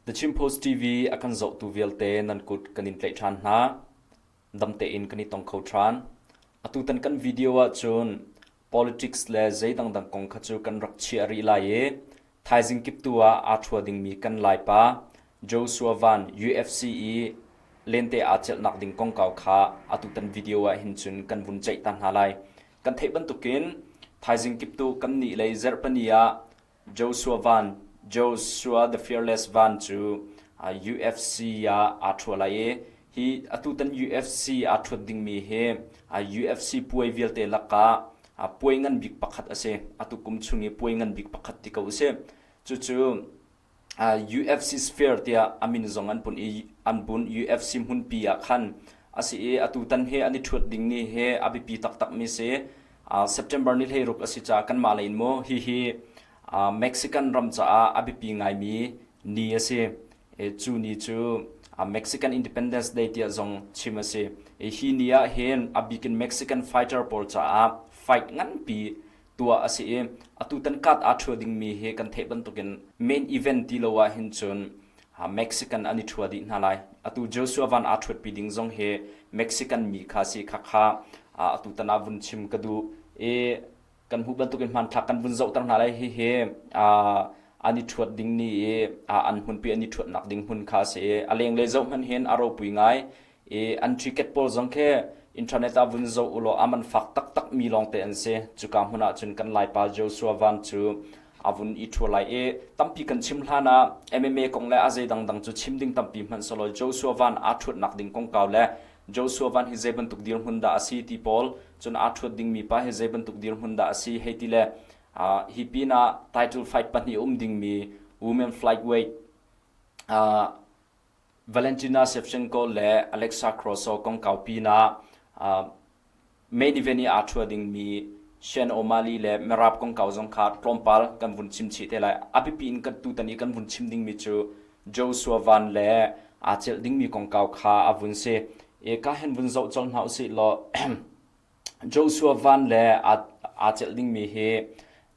The Chin Post TV a kan zohtu vialte nan kut kan in tlaih ṭhan hna. Dam tein kan i tong kho ṭhan. Atutan kan video ahcun politics le zei dangdang kong kha cu kan rak chiah rih lai i thaizing kiptu ah aa ṭhua dingmi kan Laipa Joshua Van UFC i lente aa celhnak ding kongkau kha atutan video ah hin cun kan vun ceih ta hna lai. Kan theih bantukin thaizing kiptu kan nih lei zarhpani ah Joshua Van Joshua the Fearless Van cu UFC ah aa ṭhua lai i hi atutan UFC aa ṭhuat dingmi hi UFC puai vialte lakah puai ngan bik pakhat a si. Atu kum chung i puai ngan bik pakhat ti ko usih. Cucu UFC Sphere tiah a min zong an pun i an bunh UFC hmunpi ah khan a si i atutan hi an i ṭhuat ding ni hi a biapi taktakmi si. September ni 16 a si caah kanmah lei in mu hihi Mexican ram caah a biapi ngaimi ni a si. Cu ni cu Mexican Independence Day tiah zong chim a si. Hi ni ah hin a bik in Mexican fighter pawl caah fight nganpi tuah a si i atutan kat aa ṭhua dingmi hi kan theih bantukin main event ti lo ah hin cun Mexican an i ṭhua dih hna lai. Atu Joshua Van aa ṭhuatpi ding zong hi Mexican mi kha si khakha atutan ah vun chim ka duh i kan hmuh bantukin hmanthlak kan vun zohter hna lai. Hihi an i ṭhuat ding ni i an hmunpi an i ṭhuatnak ding hmun kha a si i a lenglei zoh hmanh hin a ropui ngai. I an ticket pawl zong khi internet ah vun zoh ulaw a man fak taktak mi lawngte an si. Cuka hmun ah cun kan Laipa Joshua Van cu a vun i ṭhua lai i tampi kan chim hlan ah MMA kong le a zei dangdang cu chim ding tampi hmanh selaw Joshua Van aa ṭhuatnak ding kongkau le Joshua Van hi zei bantuk dirhmun dah a si ti pawl cun aa ṭhuat dingmi pa hi zei bantuk dirhmun dah a si hei ti le hi pinah title fight pahnih um dingmi women flyweight Valentina Shevchenko le Alexa Grasso kongkau pinah main event i aa ṭhua dingmi Sean O'Malley le Merab kongkau zong kha tlawmpal kan vun chim chih te lai. A biapi in kan tutan i kan vun chim dingmi cu Joshua Van le aa celh dingmi kongkau kha a vun si. E ka hen vun zoh colh hna usih law Joshua Van le aa celh dingmi hi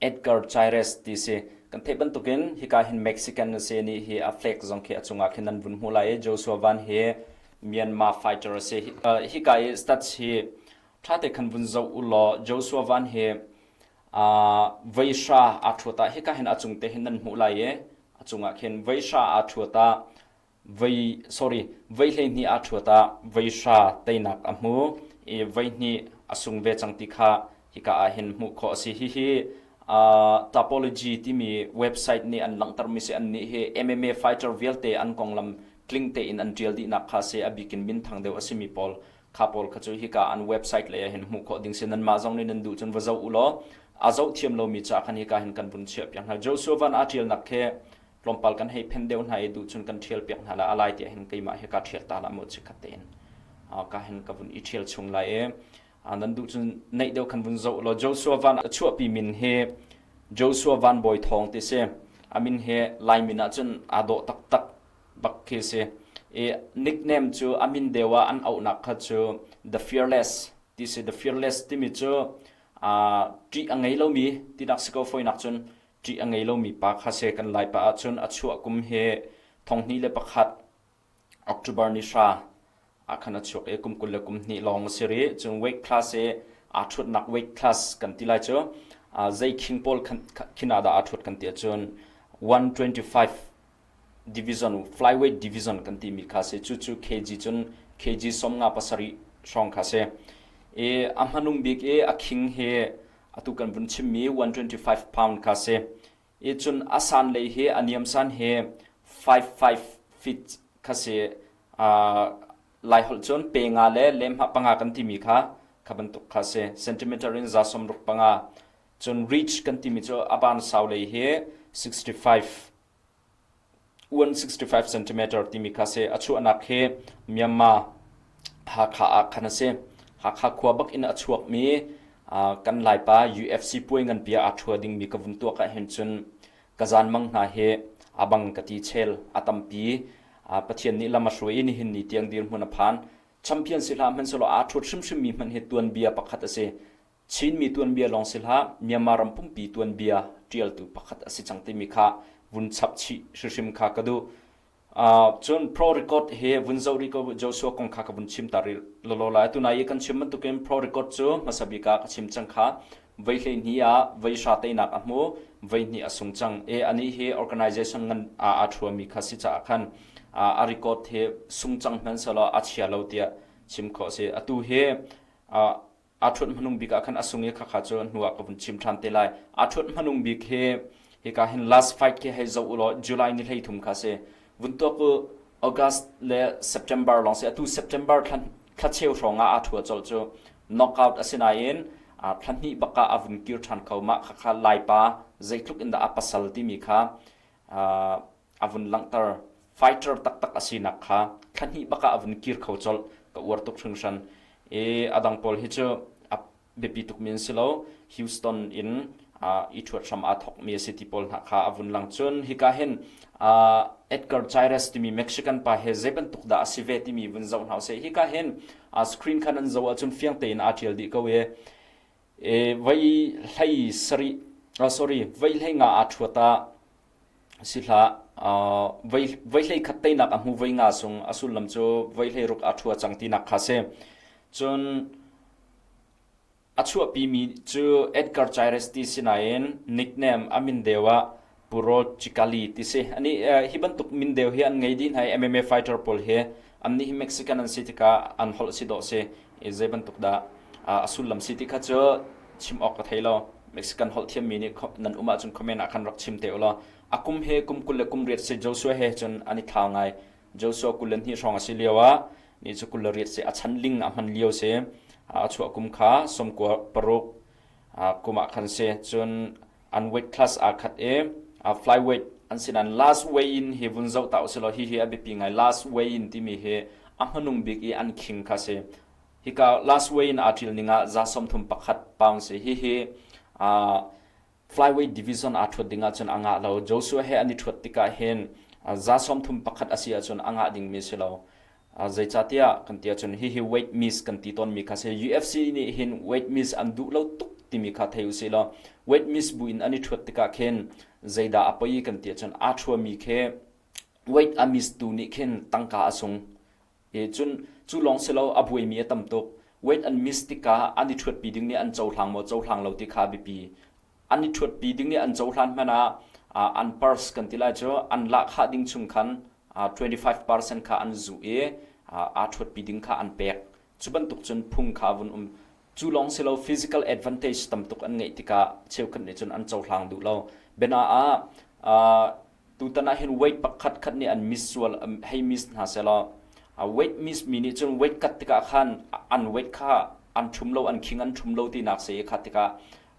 Edgar Chairez ti si. Kan theih bantukin hika hin Mexican a si nih hi a flag zong khi a cungah khin nan vun hmuh lai i Joshua Van hi Myanmar fighter a si. Hika i stats hi ṭha te khan vun zoh u law Joshua Van hi voi hra aa ṭhuat ah hika hin a cung te hin nan hmuh lai i a cungah khin voi hra aa ṭhuat ah voi sorry voi 12 aa ṭhuat ah voi hra teinak a hmu i voi hnih a sung ve cang ti kha hika ah hin hmuh khawh a si. Hihi uh, Tapology timi website nih an langhtermi si an nih hi MMA fighter vialte an konglam tling tein an ṭial dihnak kha si a bikin minthang deuh a simi pawl kha pawl kha cu hika an website lei ah hin hmuh khawh ding si nanmah zong nih nan duh cun va zoh u law a zoh thiam lomi ca khan hika hin kan vun chiah piak hna Joshua van aa ṭialnak khi tlawmpal kan hei phen deuh hna i duh cun kan ṭhial piak hna la a lai tiah hin keimah hi ka ṭhial ta la mu chikkhat tein ka hin ka vun i ṭhial chung lai i nan duh cun neih deuh khan vun zoh law Joshua van a chuahpi min hi Joshua Van Bawi Thawng ti si a min hi Lai min ah cun aa dawh taktak bak khi si i nickname cu a min deuh ah an auhnak kha cu The Fearless ti si The Fearless timi cu ṭih a ngei lomi tinak si ko fawinak cun ṭih a ngei lomi pa kha si kan Laipa ahcun a chuah kum hi 2001 October ni hra ah khan a chuak i kum 22 lawng a si rih. Cun weight class i aa ṭhutnak weight class kan ti lai cu zei khing pawl khin ah dah aa ṭhut kan ti ahcun 125 division flyweight division kan timi kha si. Cucu kg cun kg 57 hrawng kha si. I a hmanung bik i a khing hi atu kan vun chimmi 125 pound kha si. I cun a san lei hi a niam san hi 55 feet kha si. Uh, Lai holh cun pe nga le lehmah panga kan timi kha kha bantuk kha si. Centimeter in za sawm ruk panga. Cun reach kan timi cu a ban sau lei hi 65 165 cm timi kha si. A chuahnak hi Myanmar Hakha ah khan a si. Hakha khua bak in a chuakmi kan Laipa UFC puai nganpi ah aa ṭhua dingmi ka vun tuak ahhin cun ka zanmang hna hi a bang ka ti chel a tampi. Pathian nih lam a hruai i nihin ni tiang dirhmun a phan. Champion si hlah hmanhsehlaw aa ṭhuat hrimhrimmi hmanh hi tuanbia pakhat a si. Chinmi tuanbia lawng si hlah, Myanmar ram pumpi tuanbia ṭialtu pakhat a si cang timi kha vun chap chih hrimhrim kha ka duh. Cun pro record hi vun zoh rih ko Joshua kong kha ka vun chim ta rih lawlaw lai. Tunai i kan chim bantukin pro record cu hmasa bik ah ka chim cang kha. Voi 12 ah voi hra teinak a hmu, voi hnih a sung cang. E anih hi organization ngan aa ṭhuami kha si caah khan a record hi sung cang hmanhsehlaw a chia lo tiah chim khawh a si. Atu hi aa ṭhuat hmanung bik ah khan a sung i khakha cu hnu ah ka vun chim ṭhan te lai. Aa ṭhuat hmanung bik hi hika hin last fight khi hei zoh u law July ni 13 kha si. Vun tuak u August le September lawng si. Atu September thla thla cheu hrawng ah aa ṭhua colh cu knockout a si nain thla hnih bak ah a vun kir ṭhan kho. Mah khakha Laipa zeitluk in dah a pasal timi kha a vun langhter. Fighter taktak a sinak kha thla hnih bak ah a vun kir kho colh. Ka uar tuk hringhran. I a dang pawl hi cu a biapi tukmi an si lo. Houston in i ṭhuat hram aa thawkmi a si ti pawl hna kha a vun lang. Cun hika hin Edgar Chairez timi Mexican pa he zei bantuk dah a si ve timi vun zoh hna usih. Hika hin screen kha nan zoh ahcun fiang tein aa ṭial dih ko i voi hlei sarih sorry voi hlei nga aa ṭhuat ah si hlah voi voi hlei khat teinak a hmu voi nga sung a sullam cu voi hlei ruk aa ṭhua cang tinak kha si. Cun a chuahpimi cu Edgar Chairez ti si nain nickname a min deu ah Puro Chicali ti si. Ani hi bantuk min deu hi an ngei dih hna i MMA fighter pawl hi annih hi Mexican an si tikah an holh si dawh si. I zei bantuk dah a sullam si ti kha cu chim awk ka thei lo. Mexican holh thiammi nih nan um ahcun comment ah khan rak chim te u law. A kum he kum 20 le kum riat si Joshua he cun an i thlau ngai. Joshua 22 hrawng a si lio ah ni cu 28 si a chan ling a hman lio si. A chuah kum kha sawmkua paruk kum ah khan si. Cun an weight class aa khat i flyweight an si nain last weigh in hi vun zoh ta usih law hihi a biapi ngai. Last weigh in timi hi a hmanung bik i an khing kha si. Hika last weigh in aa ṭil ning ah za 31 pound si. Hihi flyweight division aa ṭhuat ding ahcun a ngah lo. Joshua he an i ṭhuat tikah hin za 31 a si ahcun a ngah dingmi si lo. Zeicahtiah kan ti ahcun hihi weight miss kan ti tawnmi kha si. UFC nih hin weight miss an duh lo tuk timi kha thei usih law weight miss bu in an i ṭhuat tikah khin zeidah a poi kan ti ahcun aa ṭhuami khi weight a miss tu nih khin tangka a sung. I cun cu lawng si lo a buaimi a tam tuk. Weight an miss tikah an i ṭhuatpi ding nih an cohlang maw cohlang lo ti kha a biapi. An i ṭhuatpi ding nih an cohlan hmanh ah an purse kan ti lai cu an lahkhah ding chung khan 25% kha an zuh i aa ṭhuatpi ding kha an pek. Cu bantuk cun phung kha a vun um. Cu lawng si lo physical advantage tam tuk an ngeih tikah cheukhat nih cun an cohlang duh lo. Biana ah tutan ah hin weight pakhat khat nih an miss sual hei miss hna sehlaw weight miss mi nih cun weight cut tikah khan an weight kha an ṭhum lo an khing an ṭhum lo tinak si i kha tikah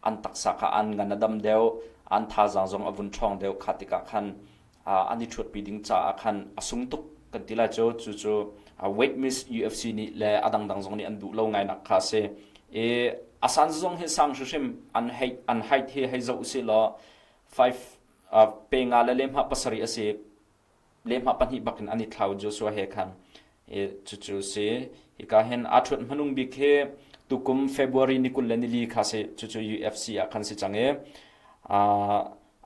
an taksa kha an ngan a dam deuh an thazaang zong a vun ṭhawng deuh kha tikah khan an i ṭhuatpi ding caah khan a sung tuk kan ti lai cu cu cu weight miss UFC nih le a dangdang zong nih an duh lo ngainak kha a si i a san zong hi sang hrimhrim an height an height hi hei zoh usih law five pe nga le lehmah pasarih a si lehmah pahnih bakin an i thlau Joshua he khan cucu si hika hin aa ṭhuat hmanung bik hi tukum February ni 20 le nili kha si cucu UFC ah khan si cang i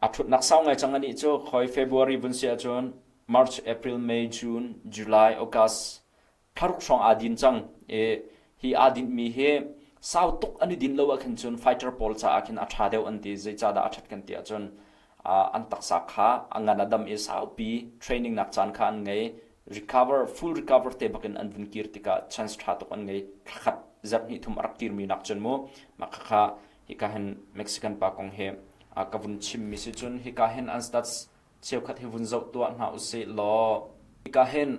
a ṭhutnak sau ngai cang anih cu khoi February vun si ahcun March April May June July August thlaruk hrawng aa din cang i hi aa dinhmi hi sau tuk an i din lo ah khin cun fighter pawl caah khin a ṭha deuh an ti zeicahdah a ṭhat kan ti ahcun an taksa kha a ngan a dam i saupi training nak caan kha an ngei recover full recover te bakin an vun kir tikah chance ṭha tuk an ngei thlakhat zarh hnih thum a rak kirmi nak cun mu mah khakha hika hin Mexican pa kong hi ka vun chimmi si cun hika hin an stats cheukhat hi vun zoh tuah hna usih law hika hin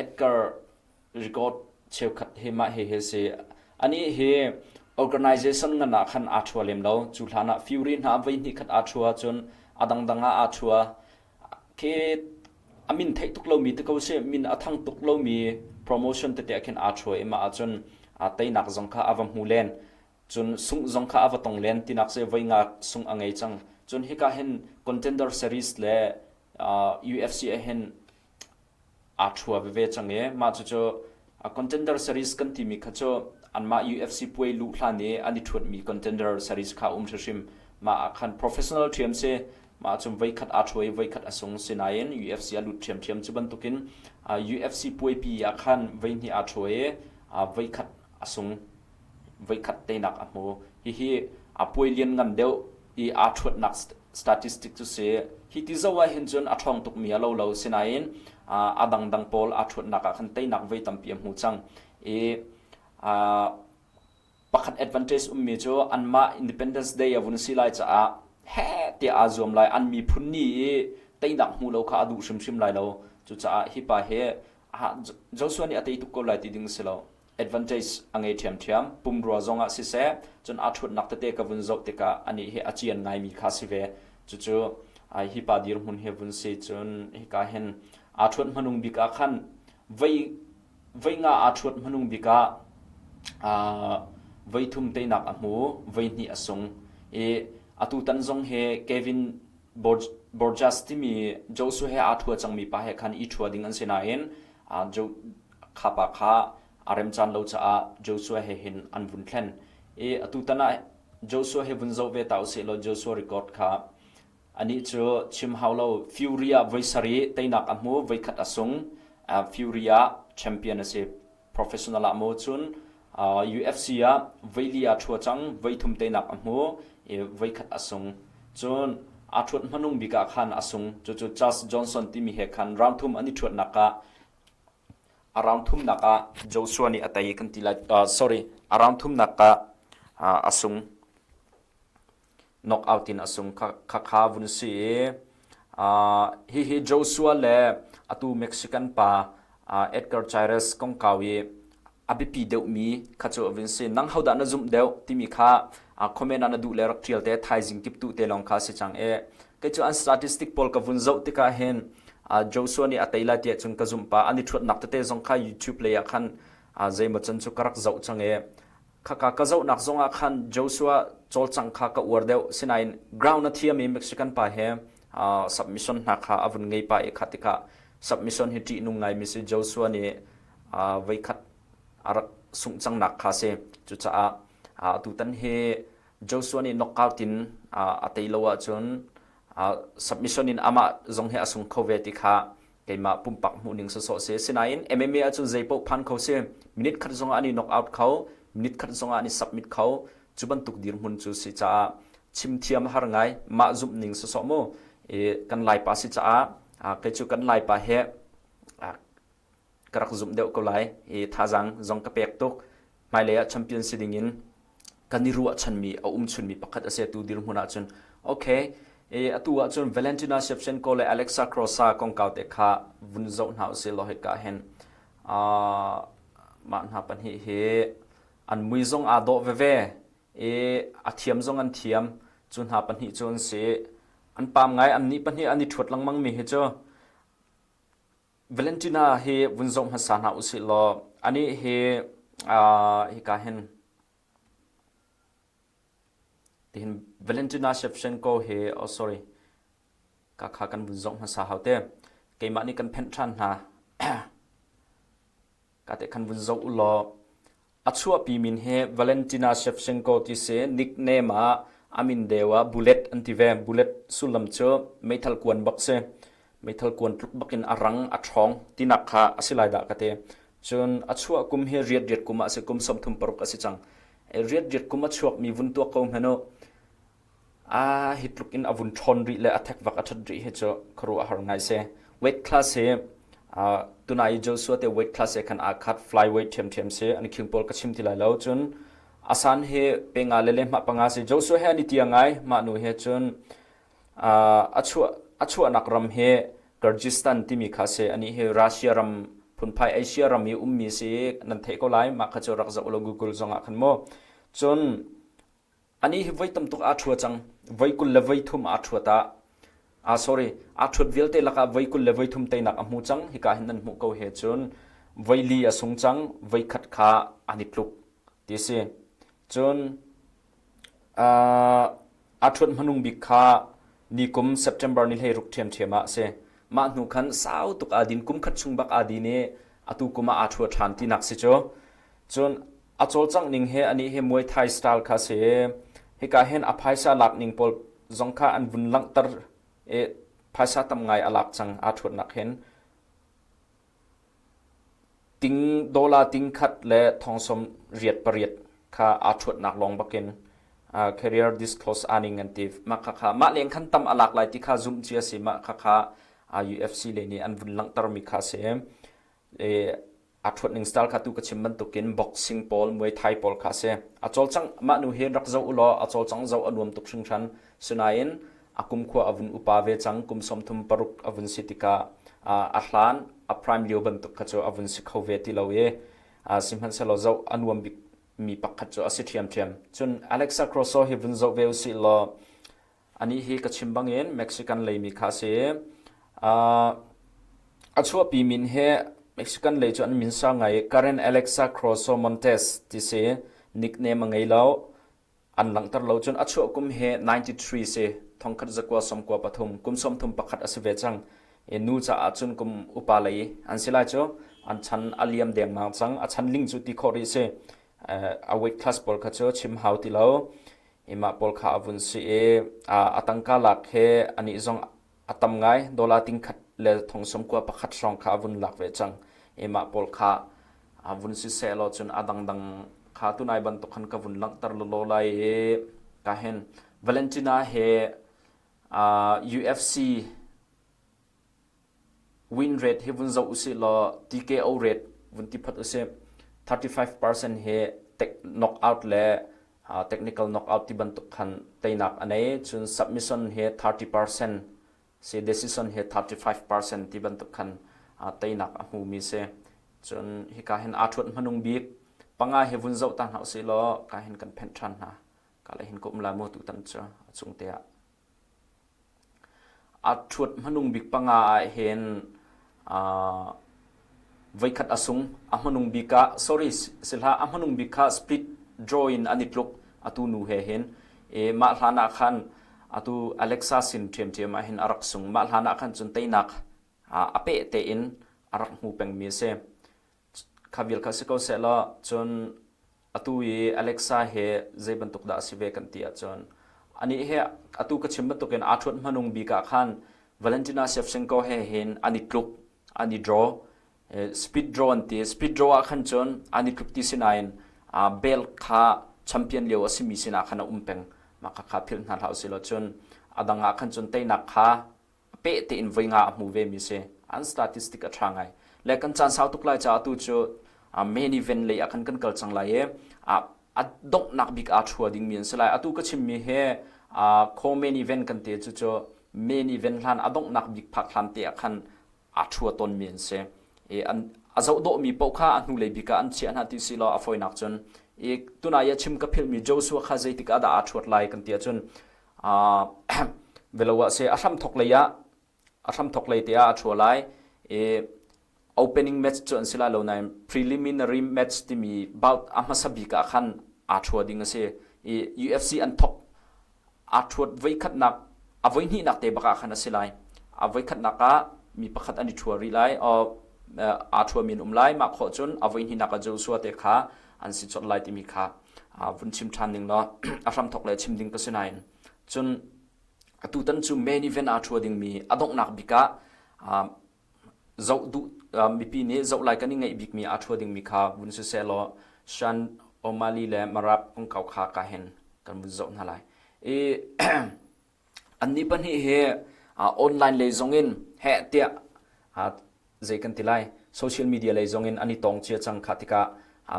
Edgar record cheukhat hi mah hi hi si anih hi organization ngan ah khan aa thua lem lo cu hlan ah Fury hna voi hnih khat aa thua cun a dangdang ah aa thua khi a min theih tuk lomi te ko si min a thang tuk lomi promotion tete ah khin aa thua i mah ahcun teinak zong kha a va hmu len Cun sungh zong kha a va tong len tinak cu voi nga sungh a ngei cang. Cun hika hin contender series le uh, UFC ah hin aa ṭhua veve cang i mah cucu contender series kan timi kha cu anmah UFC puai luh hlan i an i ṭhuatmi contender series kha um hrimhrim. Mah ah khan professional ṭhiam si. Mah cun voikhat aa ṭhua i voikhat a sung. Sinain UFC a lut ṭhiamṭhiam. Cu bantukin UFC puaipi ah khan voihnih aa ṭhua i voikhat a sung. Voikhat teinak a hmu. Hihi a puai lianngan deuh i aa ṭhuatnak statistic cu si. Hi ti zoh ah hin cun a ṭhawng tukmi a lo lo. Sinain a dangdang pawl aa ṭhuatnak ah khan teinak voi tampi a hmu cang. I Pakhat advantage ummi cu anmah Independence Day a vun si lai caah heh tiah aa zuam lai. An miphun ni i teinak hmuh lo kha a duh hrimhrim lai lo. Cucaah hi pa hi Joshua nih a tei tuk ko lai ti ding si lo. Advantage a ngei ṭhiamṭhiam. Pumrua zong ah siseh, cun aa ṭhutnak tete ka vun zoh tikah anih hi a cian ngaimi kha si ve. Cucu hi pa dirhmun hi vun si cun hika hin aa ṭhuat hmanung bik ah khan voi Voi nga aa ṭhuat hmanung bik ah voithum teinak a hmu, voihnih a sung. I atutan zong hi Kevin Borjas timi Joshua he aa ṭhua cangmi pa he khan i ṭhua ding an si nain kha pa kha a remcaan lo caah Joshua he hin an vun thlen. I atutan ah Joshua he vun zoh ve ta usih law Joshua record kha Anih cu chim hau lo Fury ah voi sarih teinak a hmu, voikhat a sung. Fury ah champion a si. Professional ah maw cun UFC ah voili aa ṭhua cang, voithum teinak a hmu i voikhat a sung. Cun aa ṭhuat hmanung bik ah khan a sung. Cucu Charles Johnson timi he khan round thum an i ṭhuatnak ah a round thumnak ah Joshua nih a tei kan ti lai. Sorry, a round thumnak ah a sung. Knockout in a sung khakha vun si i hihi Joshua le atu Mexican pa Edgar Chairez kongkau i a biapi deuhmi kha cu a vun si. Nang hodah na zumh deuh timi kha comment ah na duh le rak ṭial te thaizing kip tu te lawng kha si cang i kei cu an statistic pawl ka vun zoh tikah hin Joshua nih a tei lai tiah cun ka zumh pa an i ṭhuatnak tete zong kha YouTube lei ah khan zeimaw can cu ka rak zoh cang i Khaka ka zohnak zongah khan Joshua cawlcangh kha ka uar deuh. Sinain ground a thiam i Mexican pa he submission hna kha a vun ngei pah i kha tikah submission hi ṭihnung ngaimi si Joshua nih voikhat a rak sungh cangnak kha si. Cucaah tutan hi Joshua nih knockout in a tei lo ahcun submission in amah zong hi a sung kho ve ti kha keimah pumpak hmuhning sawsawh si. Sinain MMA ahcun zeipaoh phan kho si. Minute khat zongah an i knock out kho, minute khat zongah an i submit kho. Cu bantuk dirhmun cu si caah chim thiam har ngai mah zumh ning sawsawh mu. I kan Laipa si caah kei cu kan Laipa he ka rak zumh deuh ko lai. I thazaang zong ka pek tuk. Hmailei ah champion si ding in kan i ruahchanmi a um chunmi pakhat a si tu dirhmun ahcun okay e atu ahcun Valentina Shevchenko le Alexa Krosa kongkau te kha vun zoh hna usih law hika hin mah hna pahnih hi an mui zong aa dawh veve i a thiam zong an thiam cu hna pahnih cu an si an pam ngai an nih pahnih an i ṭhuat lengmang mi hi cu Valentina hi vun zoh hmasa hna usih law anih hi hika hin tihin Valentina Shevchenko hi oh sorry ka kha kan vun zoh hmasa hau te keimah nih kan phenh ṭhan hna Ka te khan vun zoh u law a chuahpi min hi Valentina Shevchenko ti si nickname ah a min deu ah Bullet an ti ve. Bullet sullam cu meithal kuan bak si. Meithal kuan tluk bak in a rang a ṭhawng tinak kha a si lai dah ka ti. Cun a chuah kum hi riat riat kum ah a si kum 36 a si cang. Riat riat kum a chuakmi vun tuak ko hmanh u. A hi tluk in a vun ṭhawn rih le a thekvak a ṭhat rih hi cu khuaruah har ngai si. Weight class hi uh, tunai Joshua te weight class he khan aa khat flyweight ṭhiamṭhiam si an khing pawl ka chim ti lai lo cun asan hi penga le le hma panga si Joshua he an i tia ngai mah nu he cun uh, a chuah a chuahnak ram hi Kyrgyzstan timi kha si ani hi Russia ram phunphai Asia ram i ummi si nan theih ko lai mah kha cu rak zoh lo Google zong ah khan mu cun Anih hi voi tam tuk aa ṭhua cang. Voi 20 le voi thum aa ṭhuat ah ah sorry, aa ṭhuat vialte lakah voi 20 le voi thum teinak a hmu cang. Hika hin nan hmuh ko he cun voi li a sung cang, voi khat kha an i tluk ti si. Cun uh, aa ṭhuat hmanung bik kha ni kum September ni 16 ṭhiamṭhiam ah a si. Mah hnu khan sau tuk aa din, kum khat chung bak aa din i atu kum ah aa ṭhua ṭhan tinak si cu. Cun a cawlcangh ning he anih hi Muay Thai style kha si. Hika hin a phaisa lak ning pawl zong kha an vun langhter. E phaisa tam ngai a lak cang aa ṭhuatnak hin. Ting dollar ting khat le thong som riat pariat kha aa ṭhuatnak lawng bakin uh, career disclose earning an ti. Mah kha kha mah leng khan tam a lak lai ti kha zumh ci a si. Mah kha kha UFC lei nih an vun langhtermi kha a si. E, a ṭhuat ning style kha tu ka chim bantukin boxing pawl Muay Thai pawl kha a si. A cawlcangh mah nu hi rak zoh u law a cawlcangh zoh a nuam tuk hringhran. Sinain a kumkhua a vun upa ve cang kum 36 a vun si tikah a hlan a prime lio bantuk kha cu a vun si kho ve ti lo i sihmanhsehlaw zoh a nuam bik mi pakhat cu a si ṭhiamṭhiam. Cun Alexa Grasso hi vun zoh ve u sih law Anih hi ka chim bangin Mexican leimi kha a si. Uh, a chuahpi min hi Mexican lei cu an min sang ngai. Karen Alexa Croso Montes ti si. Nickname a ngei lo. An langhter lo cun a chuah kum hi 93 si. Thongkhat zakua sawmkua pathum kum sawmthum pakhat a si ve cang. E nu caah cun kum upa lei an si lai cu an chan a liam dengmang cang. A chan ling cu ti khawh rih si. Uh, a weight class pawl kha cu chim hau ti lo. Mah pawl kha a vun si i a tangka lak he anih zong a tam ngai dollar tingkhat le thong sawmkua pakhat hrawng kha a vun lak ve cang. Mah pawl kha a vun si seh law cun a dangdang kha tunai bantuk khan ka vun langhter lawlaw lai i ka hin Valentina he UFC Win rate hi vun zoh usih law TKO rate vun ti phot usih. 35% hi knockout le technical knockout ti bantuk khan teinak a nei. Cun submission hi 30% si decision hi 35% ti bantuk khan teinak a hmumi si. Cun hika hin aa ṭhuat hmanung bik panga hi vun zoh ta hna usih law ka hin kan phenh ṭhan hna. Ka le hin ka um lai mu tutan cu a cung te ah. A ṭhuat hmanung bik panga ahhin voikhat a sung. A hmanung bik ah, sorry, si hlah, a hmanung bik kha split draw in an i tluk atu nu he hin. I mah hlan ah khan atu Alexa sin ṭhiamṭhiam ah hin a rak sung. Mah hlan ah khan cun teinak a peh tein a rak hmu pengmi a si. Kha vial kha si ko sehlaw cun atu i Alexa he zei bantuk dah a si ve kan ti ahcun anih he atu ka chim bantukin aa ṭhuat hmanung bik ah khan Valentina Shevchenko he hin an i tluk an i draw speed draw an ti speed draw ah khan cun an i tluk ti si nain belt kha champion lio a simi sinah khan a um peng mah kha kha philh hna hlah usih law cun a dang ah khan cun teinak kha peh tein voi nga a hmu ve mi si. An statistic a ṭha ngai. Le kan caan sau tuk lai caah tu cu main event lei ah khan kan kal cang lai i a donghnak bik aa ṭhua dingmi an si lai. Atu ka chimmi hi co main event kan ti cu cu main event hlan a donghnak bik phak hlan te ah khan aa ṭhua tawnmi an si. I an a zoh dawhmi paoh kha a hnulei bik ah an chiah hna ti si law a fawinak cun i tunai ah chim ka philhmi Joshua kha zeitik ah dah aa ṭhuat lai kan ti ahcun velo ah seh a hramthok lei ah a hramthok lei te ah a ṭhua lai i opening match cu an si lai lo nain preliminary match timi bout a hmasa bik ah khan aa ṭhua ding a si i UFC an thok aa ṭhuat voikhatnak a voihnihnak te bak ah khan a si lai a voikhatnak ah mi pakhat an i ṭhua rih lai aa ṭhuami an um lai mah khawh cun a voihnihnak ah Joshua te kha an si colh lai timi kha vun chim ṭhan ning law a hramthok le chim ding ka si nain cun atutan cu main event aa ṭhua dingmi a donghnak bik ah zoh duh mipi nih zoh lai kan i ngaih bikmi aa ṭhua dingmi kha vun si seh law Sean O'Malley le Merab kongkau kha ka hin kan vun zoh hna lai. I Annih pahnih hi online lei zongin heh tiah zei kan ti lai social media lei zongin an i tong cia cang kha tikah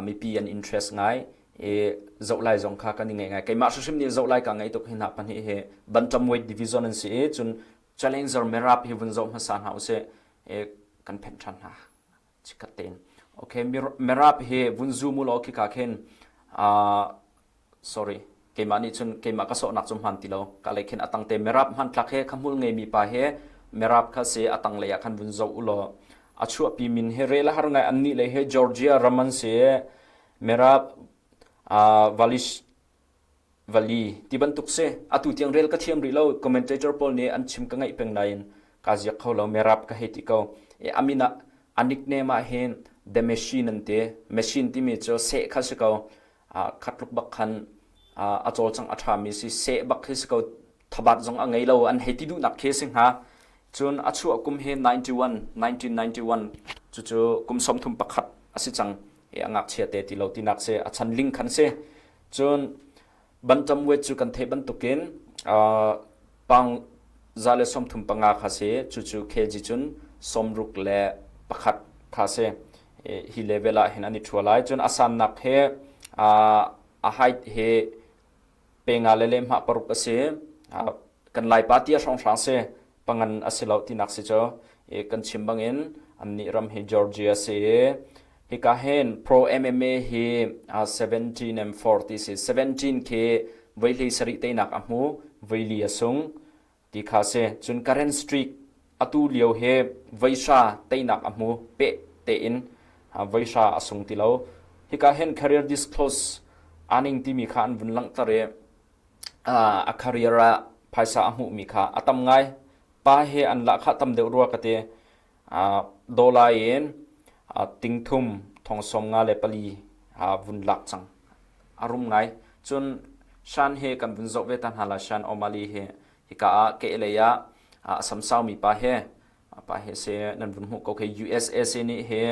mipi an interest ngai i zoh lai zong kha kan i ngaih ngai. Keimah hrimhrim nih zoh lai ka ngaih tuk hi hna pahnih hi bantamweight division an si i cun challenger Merab hi vun zoh hmasa hna usih i kan phenh ṭhan hna chikkhat tein. Okay, Merab hi vun zoom u law khika khin sorry keimah nih cun keimah ka sawhnak cu hmaan ti lo ka lei khin a tangte Merab hmanthlak he kha hmul ngeimi pa he Merab kha si a tanglei ah khan vun zoh u law a chuahpi min he rel a har ngai annih lei he Georgia ram an si Merab uh, Valish Vali ti bantuk si atu tiang rel ka thiam rih lo commentator pawl nih an chim ka ngaih peng nain ka ziak kho lo Merab ka hei ti ko e amin ah a nickname ah hin the machine an ti machine timi cu seh kha si ko khatluk bak khan a cawlcangh a ṭhami si seh bak khi si ko. Thabat zong a ngei lo an hei ti duhnak khi si hnga. Cun a chuah kum hi 91 1991 cucu kum 31 a si cang. I a ngakchia te ti lo tinak si a chan ling khan si. Cun bantamweight cu kan theih bantukin uh, pang 135 kha si cucu kg cun 61 kha si. Hi level ah hin an i ṭhua lai. Cun a sannak he uh, a height he Pe nga le lehhmah paruk a si. Kan Laipa tia hrawnghrang si. Pangan a si lo tinak si cu. Kan chim bangin annih ram hi Georgia si i hika hin Pro MMA hi 17 and 4 ti si. 17 khi voihlei sarih teinak a hmu, voili a sung ti kha si. Cun current streak atu lio hi voihra teinak a hmu peh tein voihra a sung ti lo. Hika hin career disclose aning timi kha an vun langhter i a career ah phaisa a hmuhmi kha a tam ngai. Pa he an lah kha tam deuh rua ka ti. Dollar in tingthum thong som nga le pali vun lak cang. A rum ngai. Cun Shan he kan vun zoh ve ta hna la Shan O'Malley he hika ah kehlei ah a samsaumi pa he pa he se nan vun hmuh ko khi USA nih he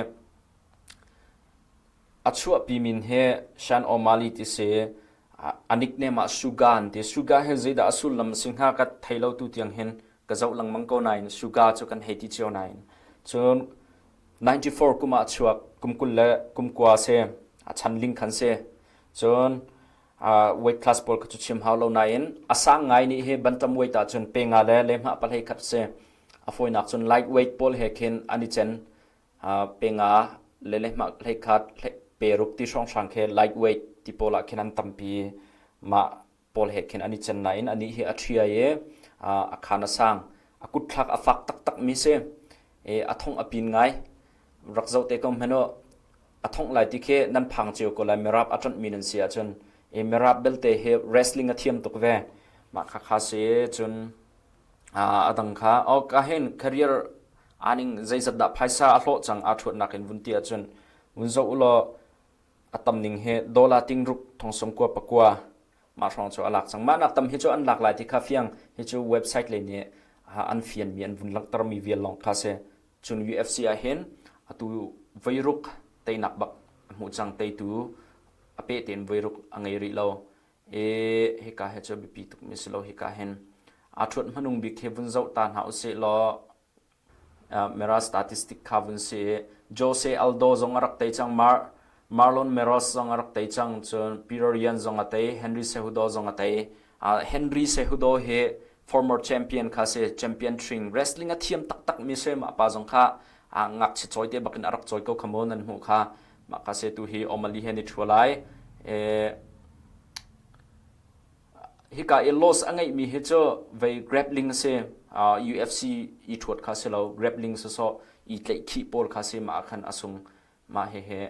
a chuahpi min he Shan O'Malley ti si a nickname ah Suga an ti Suga he zeidah a sullam a si hnga ka thei lo tu tiang hin ka zoh lengmang ko nain Suga cu kan hei ti cio nain cun 94 kum ah chuak kum kul le kum kua se a chan ling khan si cun weight class pawl kha cu chim hau lo nain a sang ngai nih hi bantam weight ah cun pe nga le lehmah palhei khat si. A fawinak cun light weight pawl he khin an i cen. Pe nga le lehmah hlei khat pe ruk ti hrawnghrang khi light weight ti pawl ah khin an tampi mah pawl he khin an i cen nain anih hi a ṭhia i a khan a sang. A kutthlak a fak taktak mi si. A thong a pin ngai. Rak zoh te ko hmanh u. A thongh lai ti khi nan phang cio ko lai mirap a ṭanhmi nan si ahcun i mirap belte hi wrestling a thiam tuk ve mah kha kha si cun a dang kha oh ka hin career aning zeizat dah phaisa a hlawh cang aa ṭhuatnak in vun ti ahcun vun zoh u law a tam ning hi dollar ting ruk thong sawm kua pakua mah hrawng cu a lak cang mah nak tam hi cu an lak lai ti kha fiang hi cu website lei nih an fianmi an vun langhtermi vial lawng kha si Cun UFC ah hin atu voiruk teinak bak a hmuh cang teitu a peh tein voiruk a ngei rih lo. E hika he cu biapi tukmi si lo hika hin aa ṭhuat hmanung bik hi vun zoh ta hna usih law Mera statistic kha vun si i Jose Aldo zong a rak tei cang Mar Marlon Meros zong a rak tei cang cun Peter Yan zong a tei Henry Cejudo zong a tei Henry Cejudo hi former champion kha si champion thring wrestling a thiam taktak mi si mah pa zong kha ngakchia cawi te bakin a rak cawi ko kha mu nan hmuh kha mah kha se tu hi O'Malley he ni thua lai hika i loss a ngeih mi hi cu vei grappling si UFC i thuat kha si lo grappling so so i tlaih khih pawl kha si mah khan asung mah he he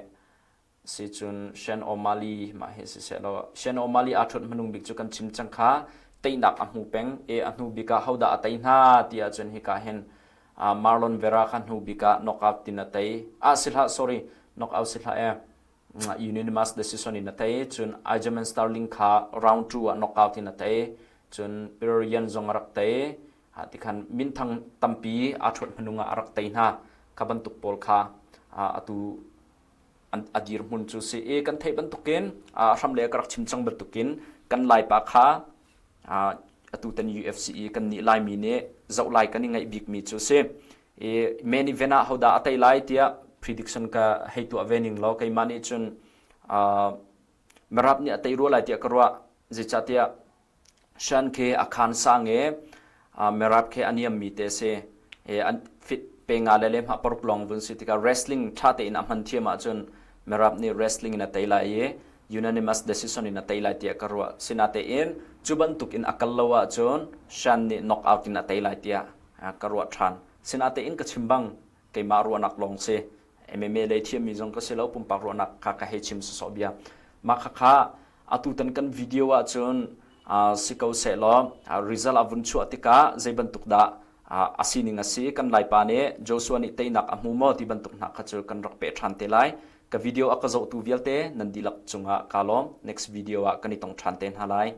Sicun Sean O'Malley mah hi siseh law Sean O'Malley aa ṭhuat hmanung bik cu kan chim cang kha teinak a hmu peng i a hnu bik ah hodah a tei hna ti ahcun hika hin Marlon Vera kha hnu bik ah knockout tin a tei. Ah si hlah sorry knockout si hlah e unanimous decision in a tei cun Aljamain Sterling kha round 2 ah knockout in a tei cun Petr Yan zong a rak tei tikhan minthang tampi aa ṭhuat hmanung ah a rak tei hna kha bantuk pawl kha atu a dirhmun cu si i kan theih bantukin hram le ka rak chim cang bantukin kan Laipa kha atu tan UFC i kan nih Laimi nih zoh lai kan i ngaih bikmi cu si i main event ah hodah a tei lai tiah prediction ka hei tuah ve ning law keimah nih cun Merab nih a tei rua lai tiah ka ruah zeicahtiah Shan khi a khaan sang i Merab khi a niammi te a si. I an fit pe nga le lehmah paruk lawng vun si tikah wrestling ṭha tein a hman thiam ahcun Merab nih wrestling in a tei lai i unanimous decision in a tei lai tiah ka ruah. Sinatein cu bantuk in a kal lo ahcun Shan nih knockout in a tei lai tiah ka ruah ṭhan. Sinatein ka chim bang keimah ruahnak lawng si. MMA lei thiammi zong ka si lo, pumpak ruahnak kha ka hei chim sawsawh bia. Mah khakha atutan kan video ahcun si ko sehlaw result a vun chuah tikah zei bantuk dah a sining a si kan Laipa nih Joshua nih teinak a hmu maw ti bantuk hna kha cu kan rak peh ṭhan te lai. Ka video a ka zohtu vialte nan dihlak cungah kaa lawm. Next video ah kan i tong ṭhan te hna lai.